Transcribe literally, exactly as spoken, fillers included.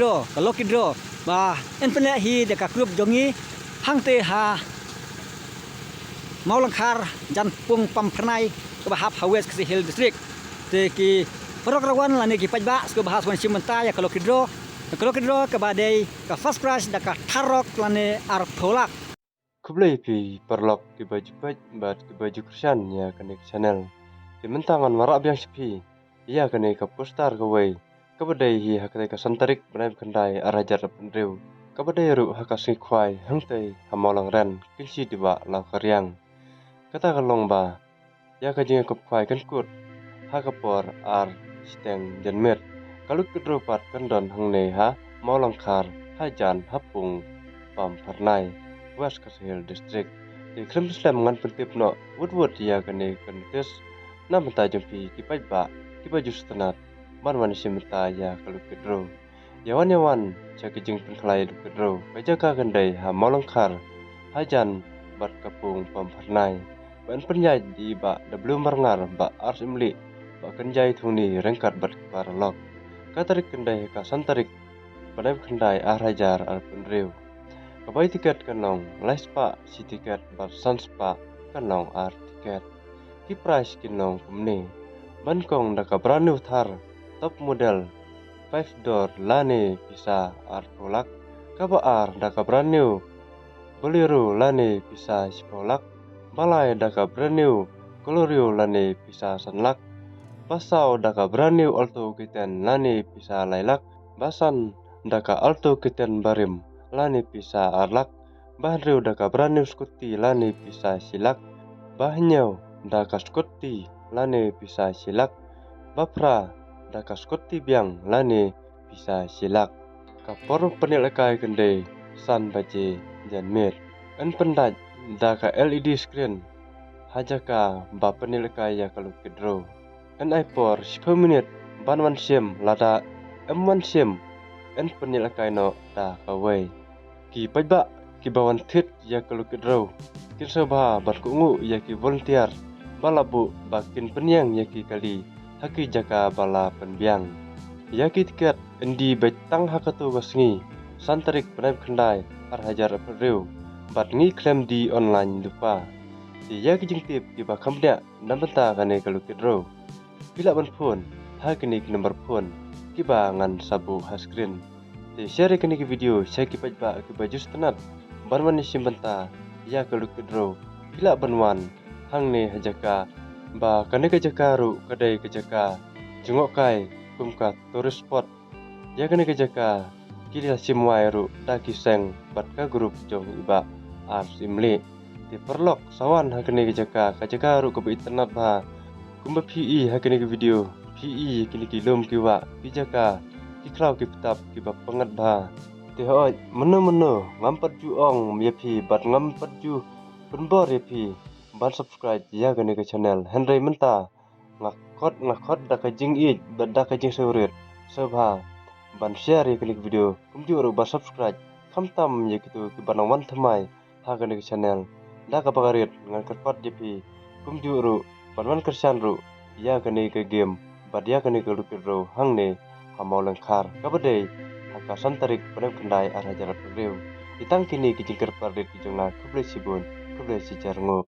Draw, ka lucky draw ba yn pynleh hi da ka group jong ngi hangtei ha Mawlangkhar, Jainpung, Pamphyrnai, kaba hap ha West Khasi Hills District. Te ki paralok ruh wan lane ki paidbah sngewbha sa wan shim bynta ïa ka lucky draw. Ka lucky draw kaba dei ka first prize da ka tharok lane arphew lak. Khublei phi paralok kiba ju peit bad kiba ju kyrshan ïa kane ka channel. Te mynta ngan wanrah biang sha phi ïa kane ka poster kawei kaba dei hi ha kane ka san tarik bnai ba khyndai ar hajar arphew hynriew, kaba dei ruh ha ka sngi khwai hangtei ha Mawlangren, Kynshi Dibah Lawkariang. Kata ka long ba ïa ka jingïakop khwai kan kut ha ka por ar shiteng janmiet. Ka lucky draw pat kan don hangne ha Mawlangkhar, ha Jainpung, Pamphyrnai, West Khasi Hills District. Te khlem slem ngan pyntip noh wut wut ïa kane ka notice na bynta jong phi ki paidbah kiba ju sngewtynnat ban wan shim bynta ïa ka lucky draw. Ïa wan ïa wan sha ka jingpynkhlaiñ lucky draw. Ka jaka kan dei ha Mawlangkhar, ha Jain bad ka Pung, Pamphyrnai. Ba yn pynïaid da i Bah W Marngar, Bah R Syiemlieh, Bah Kynjai Thongni ryngkat bad ki paralok. Ka tarik kan dei ha ka san tarik bnai ba khyndai ar hajar arphew hynriew. Ka bai tiket kan long lai spah shi tiket bad san spah kan long ar tiket. Ki prize kin long kumne: ban kong da ka brand new Thar top model five door lane pisa arphew lak. Kaba ar da ka brand new Bolero lane pisa shiphew lak. Ba lai da ka brand new Celerio lane pisa san lak. Ba saw da ka brand new Alto K ten lane pisa lai lak. Ba san da ka Alto K ten barim lane pisa ar lak. Ba hynriew da ka brand new scooty lane pisa shi lak. Ba hynñiew da ka scooty lane pisa shi lak. Ba phra da ka scooty biang lane pisa shi lak. Ka por pynïalehkai kan dei san baje janmiet. Yn pyndait da ka L E D screen ha jaka ba pynïalehkai ïa ka lucky draw. Yn ai por shiphew minit ban wan shim, lada ym wan shim yn pynïalehkai noh da kawei. Ki paidbah kiba wan thied ïa ka lucky draw kin sngewbha ban kohnguh ïa ki volunteer ba la buh ba kin pynïeng ïa ki kali ha ki jaka ba la pynbiang. Ïa ki tiket yn die beit tang ha kato ka sngi, san tarik bnai ba khyndai ar hajar arphew hynriew, bad ngi khlem die online lypa. Te ïa ki jingtip kiba kham bniah na bynta kane ka lucky draw, phi lah ban phone ha kine ki number phone kiba ngan sa buh ha screen. Te share ïa kane ka video sha ki paidbah kiba ju sngewtynnat ban wan shim bynta ïa ka lucky draw. Phi lah ban wan hangne ha jaka ba kane ka jaka ruh ka dei ka jaka jngohkai kum ka tourist spot. Ïa kane ka jaka ki la shim wai ruh da ki seng bad ka group jong i Bah R Syiemlieh. Te paralok, sa wan ha kane ka jaka, ka jaka ruh kaba itynnat bha. Kumba phi i ha kane ka video, phi i kine ki lum ki wah, ki jaka, ki khlaw ki btap kiba pyngngad bha. Te hooid, mynno mynno ngam pat ju ong ïa phi bad ngam pat ju pynbor ïa phi ban subscribe ïa kane ka channel. Hynrei mynta nga khot, nga khot da ka jingïeit bad da ka jingsngewrit, sngewbha ban share ïa kane ka video, kumjuh ruh ban subscribe, khamtam ïa kito kiba nang wan thymmai ha kane ka channel. Da kaba ka rit ngan kyrpad ïa phi kumjuh ruh ban wan kyrshan ruh ïa kane ka game bad ïa kane ka lucky draw hangne ha Mawlangkhar, kaba dei ha ka san tarik bnai ba khyndai ar hajar arphew hynriew. Te tang kine ki jingkyrpad rit ki jong nga, khublei shibun, khublei shihajar ngup.